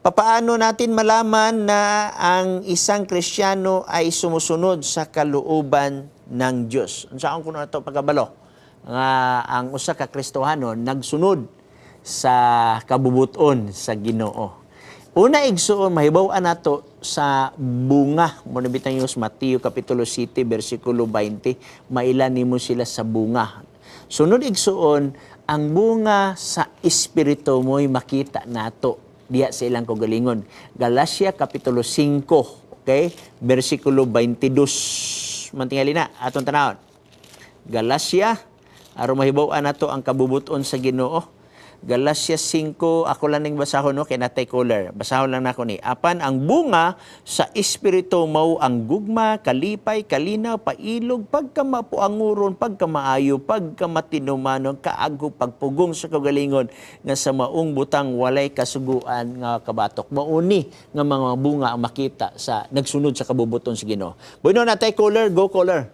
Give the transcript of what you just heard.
Papaano natin malaman na ang isang Kristiyano ay sumusunod sa kalooban ng Diyos? Unsaon kuno nato pagkabalo nga ang usa ka Kristohano nagsunod sa kabubuton sa Ginoo? Una, igsuon, mahibaw-an nato sa bunga. Mao na bitang yung Mateo Kapitulo 7, versikulo 20, "Maila nimo sila sa bunga." Sunod, igsuon, ang bunga sa Espiritu mo'y makita nato diya sa ilang kaugalingon. Galacia Kapitulo 5, okay? Versikulo 22. Mantingali na, atong tanawon. Galacia, aron mahibaw-an nato ang kabubuton sa Ginoo. Galacia 5, ako lang ning basahon, no, kay natay caller. Basahon lang nako ni. "Apan ang bunga sa Espiritu mao ang gugma, kalipay, kalinaw, pailog, pagkamapuanguron, pagkamaayo, pagkamatinumanon, kaagho, pagpugong sa kaugalingon, nga sa maong butang walay kasuguan nga kabatok." Mauni nga mga bunga ang makita sa nagsunod sa kabubuton sa Ginoo. Bueno, natay caller, go caller.